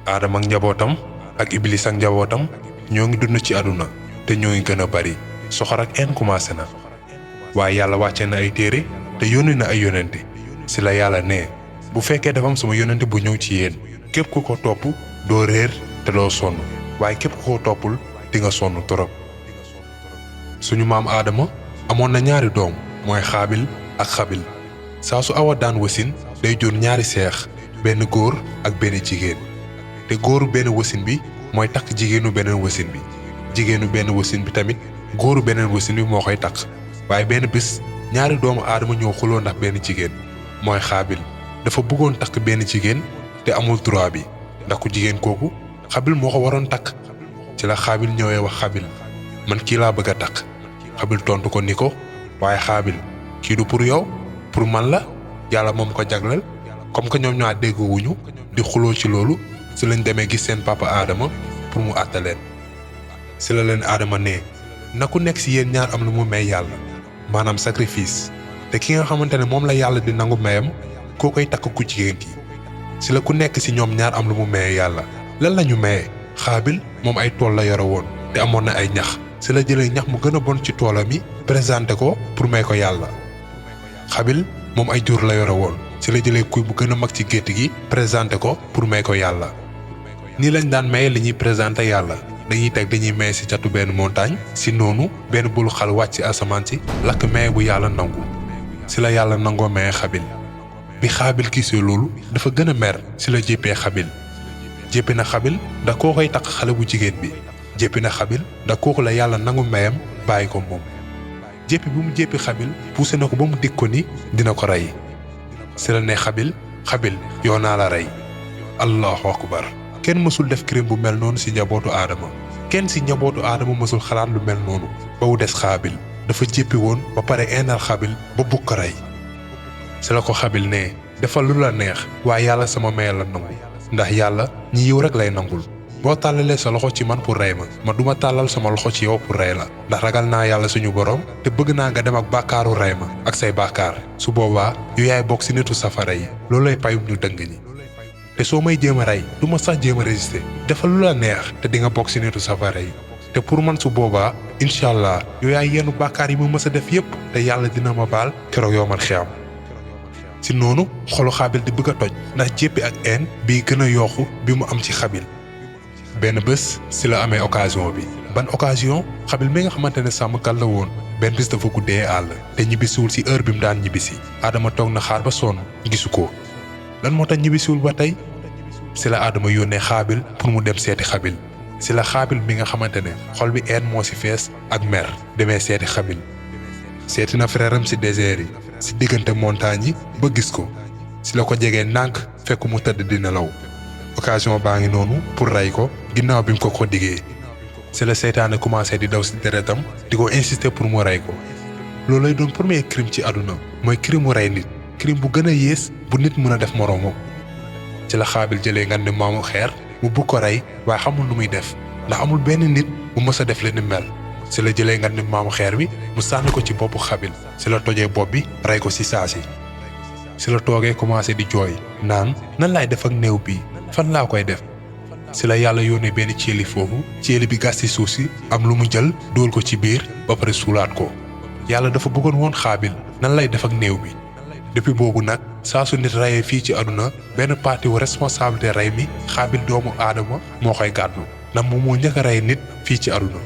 Aadama ak njabootam ak Iblis ak njabootam ñoo ngi dund ci àdduna te ñoo ngi gën a bari soxor ak en commencé na waaye yàlla wàcce na ay téere te yónni na ay yonente si la yàlla ne bu fekkee dafa am sama yonente bu ñëw ci yéen képp ku ko topp doo réer te doo sonn waaye képp ku ko toppul di nga sonn torop suñu maam Aadama amoon na ñaari doom mooy Xaabil ak Xabil saa su Awa daan wasin day jur ñaari seex benn góor ak benn jigéen te góoru benn wasin bi mooy takk jigéenu beneen wasin bi jigéenu benn wasin bi tamit góoru beneen wasin bi moo koy takk waaye benn bés ñaari doomu Aadama ñoo xuloo ndax benn jigéen mooy Xaabil dafa bëggoon takk benn jigéen te amul droit bi ndax ku jigéen kooku Xabil moo ko waroon takk ci la Xaabil ñëwee wax Xabil man kii laa bëgg a takk Xabil tontu ko ni ko waaye Xaabil kii du pour yow pour man la yàlla moom ko jagleel comme que ñoom ñoo déggoowuñu di xuloo ci loolu si lañ demee gis seen papa Aadama pour mu àtte leen si la leen Aadama ne na ku nekk si yéen ñaar am lu mu may yàlla maanaam sacrifice te ki nga xamante ne moom la yàlla di nangu mayam koo koy takk ku jigéen ki si la ku nekk si ñoom ñaar am lu mu maye yàlla lan la ñu maye Xaabil moom ay tool la yore woon te amoon na ay ñax si la jëlee ñax mu gën a bon ci toolam yi présenté ko pour may ko yàlla Xabil moom ay jur la yore woon si la jëlee kuy bu gën a mag ci gétt gi présenté ko pour may ko yàlla nii lañ daan maye li ñuy présenté yàlla dañuy maye si catu benn montagne si noonu benn bulu xal wàcc si asamaan si lakk maye bu yàlla nangu si la yàlla nangoo maye Xabil bi Xaabil gisee loolu dafa gën a mer si la jéppee Xabil jéppi na Xabil ndax koo koy takk xale bu jigéen bi jéppi na Xabil ndax kooku la yàlla nangu mayam bàyyi ko moom jéppi bi mu jéppi Xabil poussé na ko ba mu dig ko ni dina ko rey si la ne Xabil yoo naa la rey allahu akbar kenn mësul def crime bu mel noonu si njabootu Aadama kenn si njabootu Aadama mësul xalaat lu mel noonu ba mu des Xaabil dafa jéppi woon ba pare eenal Xabil ba bugg ko rey si la ko Xabil ne defal lu la neex waaye yàlla sama maye la nangu ndax yàlla ñi yiw rek lay nangul boo tàllalee sa loxo ci man pour rey ma duma tàllal sama loxo ci yow pour rey la ndax ragal naa yàlla suñu borom te bëgg naa nga dem ak bàkkaaru rey ma ak say bàkkaar su boobaa yu yaay bokk si nitu safara yi loolay payum ñu dëng ñi te soo may jéem a rey du ma sax jéem a résister defal lu la neex te di nga bokk si nitu safara yi te pour man su boobaa incha allah yu yaay yenn bàkkaar yi ma mës a def yépp te yàlla dina ma baal keroog yoomal xiyam si noonu xolu Xaabil di bëgg a toj ndax jéppi ak een bii gën a yokku bi mu am ci Xabil benn bés si la amee occasion bi ban occasion Xabil mi nga xamante ne sàmmkat la woon benn bés dafa guddee àll te ñibbisiwul si heure bi mu daan ñibbisi Aadama toog na xaar ba sonn gisu ko lan moo tax ñibbisiwul ba tey si la Aadama yónnee Xaabil pour mu dem seeti Xabil si la Xaabil mi nga xamante ne xol bi een moo si fees ak mer demee seeti Xabil seeti na frère am si désert yi si diggante montagne yi ba gis ko si la ko jegee ndànk fekk mu tëdd di nelaw occasion baa ngi noonu pour rey ko ginnaaw bi mu ko digee si la seytaane commencé di daw si deretam di ko insister pour mu rey ko loolu lay doon premier crime ci àdduna mooy crime mu rey nit crime bu gën a yées bu nit mën a def moroomam ci la Xaabil jëlee nga ne maamu xeer mu bugg ko rey waaye xamul nu muy def ndax amul benn nit bu mës a def li ni mel si la jëlee nga ne maamu xeer bi mu sànni ko ci boppu Xaabil si la tojee bopp bi rey ko si saasi si la toogee commencé di jooy naan nan laay def ak néew bii fan laa koy def si la yàlla yónnee benn ceeli foofu ceeli bi gas ci suuf si am lu mu jël dóol ko ci biir ba pare suulaat ko yàlla dafa bëggoon woon Xaabil nan lay def ak néew bi depuis boobu nag saa su nit reyee fii ci àdduna benn partie wu responsabilité rey mi Xaabil doomu Aadama moo koy gàddu ndax moom moo njëkk a rey nit fii ci àdduna